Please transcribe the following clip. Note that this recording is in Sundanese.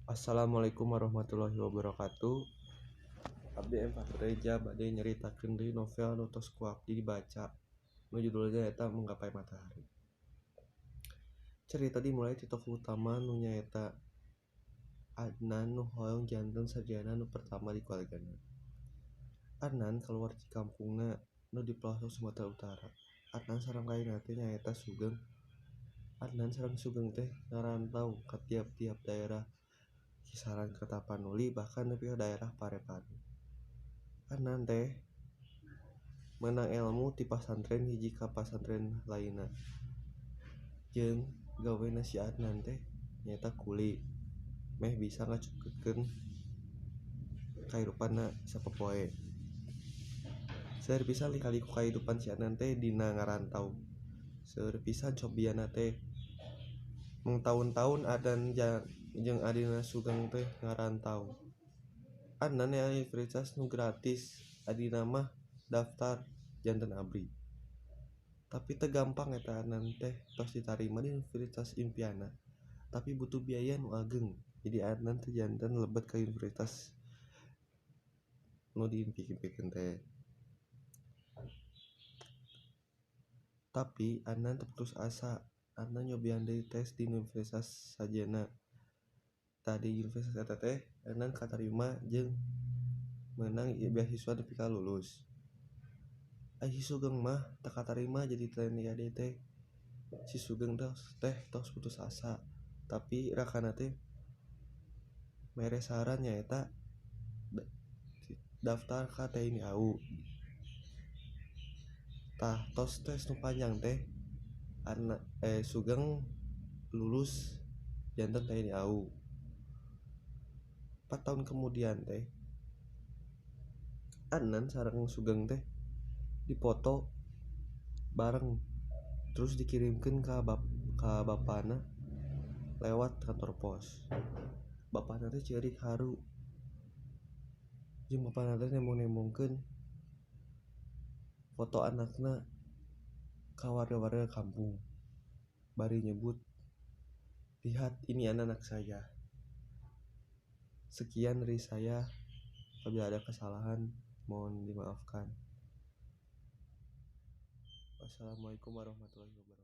Assalamualaikum warahmatullahi wabarakatuh. Abdi M. Fatur Reja bade nyaritakeun deui novel nu tos ku abdi dibaca, nu judulna nyaeta Menggapai Matahari. Cerita dimulai ti tokoh utama nu nyaeta Adnan nu hoyong janten sarjana nu pertama di keluargana. Adnan kaluar ti kampungna nu di pelosok Sumatera Utara. Adnan sareng kaina teh nyaeta Sugeng. Adnan sareng Sugeng teh ngarantau ka tiap-tiap daerah kisaran ke Tapanuli bahkan nepi ka daerah Parepare. Adnan teh menang ilmu ti pasantren hiji ka pasantren lainna. Jeung gawena si Adnan teh nyaeta kuli, meh bisa ngacukupkeun kahirupanna sapopoe. Seueur pisan lika-liku kahirupan si Adnan teh dina ngarantau. Seueur pisan cobianna teh. Mung taun-taun Adnan jeung adina Sugeng teh ngarantau. Adnan aya universitas nu gratis, adina mah daftar janten abri. Tapi teu gampang eta Adnan teh tos ditarima di universitas impianna, tapi butuh biaya nu ageng. Jadi Adnan teh janten lebet ka universitas nu diimpi-impikeun teh. Tapi Adnan teu putus asa. Adnan nyobian deui tes di universitas sajena. Tah di universitas eta teh Adnan katarima jeung meunang beasiswa nepi ka lulus. Ai si Sugeng mah teu katarima jadi TNI AD teh. Si Sugeng teh tos putus asa, tapi rakana teh mere saran nyaeta daftar ka TNI AU. Tah tos tes nu panjang teh Sugeng lulus janten TNI AU. 4 tahun kemudian teh Adnan sareng Sugeng teh dipoto bareng terus dikirimkeun ka bapana lewat kantor pos. Bapana teh ceurik haru jeung bapana teh nembong-nembongkeun foto anakna ka warga-warga kampung bari nyebut, "Lihat, ini anak saya. Sekian dari saya, apabila ada kesalahan mohon dimaafkan. Wassalamualaikum warahmatullahi wabarakatuh."